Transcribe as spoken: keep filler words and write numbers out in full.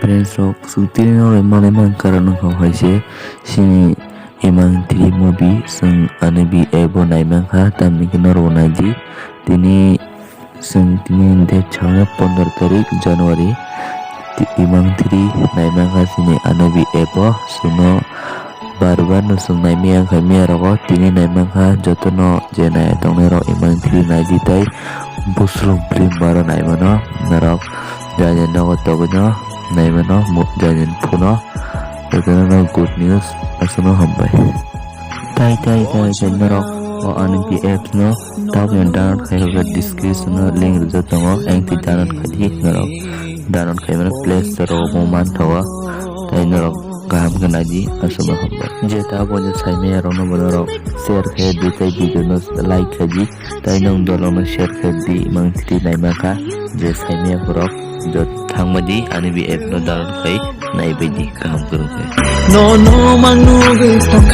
Friends rok, chwng tini norok manwi mankha karon wngkha hai se chini Imang three movie chwng ani B F o naimankha, tamni khe norok naidi. Tini chwng tini date chawno pondro tarik January, Imang three naimankha chini ani B F o, chwngno bar bar no chwng naimaya wngkha miya rogo, tini naimankha jotono je nai tongnai rok Imang three naidi tei Busrum film baro naimano norok jani nogo togwino naimano jani phuno jotono good news aswkno hambai. Tai tai tai tai norok o ani B F no tabukni download khai rwkha, description o link rijak tongo, ang twi download khai di norok download khai mano Play Store o bo manthogo, tai norok kaham khe naidi aswkno hambai. Je tabuk je saimaya rokno bo norok share khai di tai video no like khai di. Tai nwng dolokno share khe di, Imang three naima kha je saimaya borok jot thangma di ani B F no download khai naibai di kaham kwrwng khe. Nono mang nugwi tong